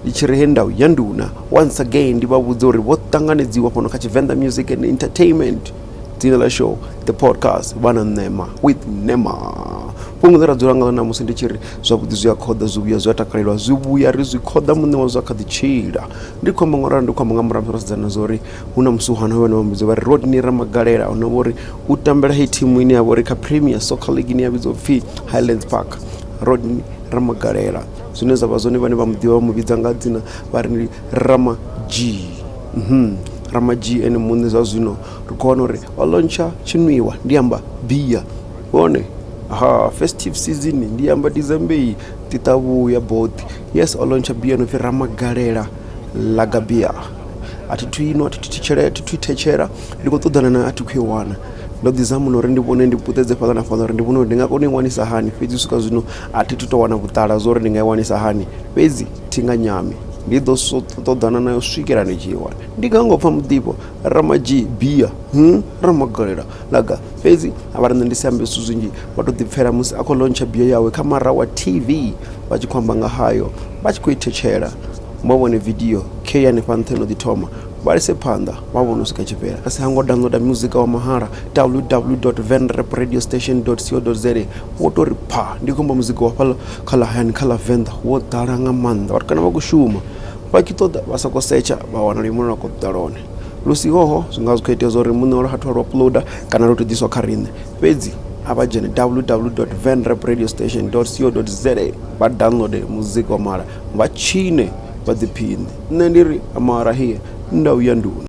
Ndi tshi ri he ndau ya nduna once again ndi vha vhudze uri vho ṱanganedziwa fhano kha Tshivenḓa Music and Entertainment, dzina ḽa show the podcast vha na Nema with Nema. Fhungo ḽe ra dzula ngaḽo ṋamusi ndi tshi ri zwavhuḓi zwi a khoḓa, zwivhuya zwi a takalelwa, zwivhuya ri zwi khoḓa muṋe wazwo a kha ḓi tshila. Ndi khou amba ngauralo, ndi khou amba nga murahu musi ro sedzana na zwa uri hu na musuhana vhane vha mbidzo vha ri Rodney Ramagalela, ono vha uri u tambela heyi thimu ine ya vha uri kha Premier Soccer League ine ya vhidzwa upfhi Highlands Park. Rodney Ramagalela, zwine zwa vha zwone vhane vha mu ḓivha vha mu vhidza nga dzina vha ri ndi Rama G. Rama G ene muṋe zwa zwino ri khou wana uri o lontsha tshinwiwa, ndi amba bia vhone ha festive season, ndi amba December iyi ṱiṱavhuya boṱhi. Yes, o lontsha bia no pfhi Ramagalela Lager Beer. A thi thu inwa, thi thu thetshela, thi thu i thetshela, ndi khou ṱoḓana nayo, a thi khou i wana. Ndo ḓi zama na uri ndi vhone ndi puṱedze fhaḽa na fhaḽa uri ndi vhone uri ndi nga kona u i wanisa hani, fhedzi u swika zwino a thi thu to wana vhuṱala zwa uri ndi nga i wanisa hani, fhedzi thi nga nyami, ndi ḓo ṱoḓana nayo swikela ndi tshi i wana. Ndi nga ngo pfha muḓifho Ramadzhi Beer, Ramagalela Lager, fhedzi vha ri nṋe ndi si ambe zwithu zwinzhi, vha to ḓi pfhela musi a khou lontsha beer yawe kha Marawa TV vha tshi khou amba nga hayo, vha tshi khou i thetshela. Vha vhone video khe hanefha nṱha ino ḓi thoma, vha ise phanḓa vha vhone u swika tshi fhela. Ri si hangwa downloader music wa mahala www.venrapradiostation.co.za, wo tori pha. Ndi khou amba muzika wa fhaḽa kha ḽa hayani kha ḽa Venḓa wo ḓala nga maanḓa, vhatukana vha khou shuma vha tshi ṱoḓa vha soko setsha vha wana luimbo lune lwa khou ṱoḓa lwone. Lu si hoho zwi nga zwi khou itea zwa uri muṋe wa hathu lwa uploader kana lwo tou ḓiswa kha riṋe, fhedzi a vha dzhene www.venrapradiostation.co.za vha download muzika wa mahala vha tshine vha ḓiphiṋe. Nṋe ndi ri amara here ndau ya nduna.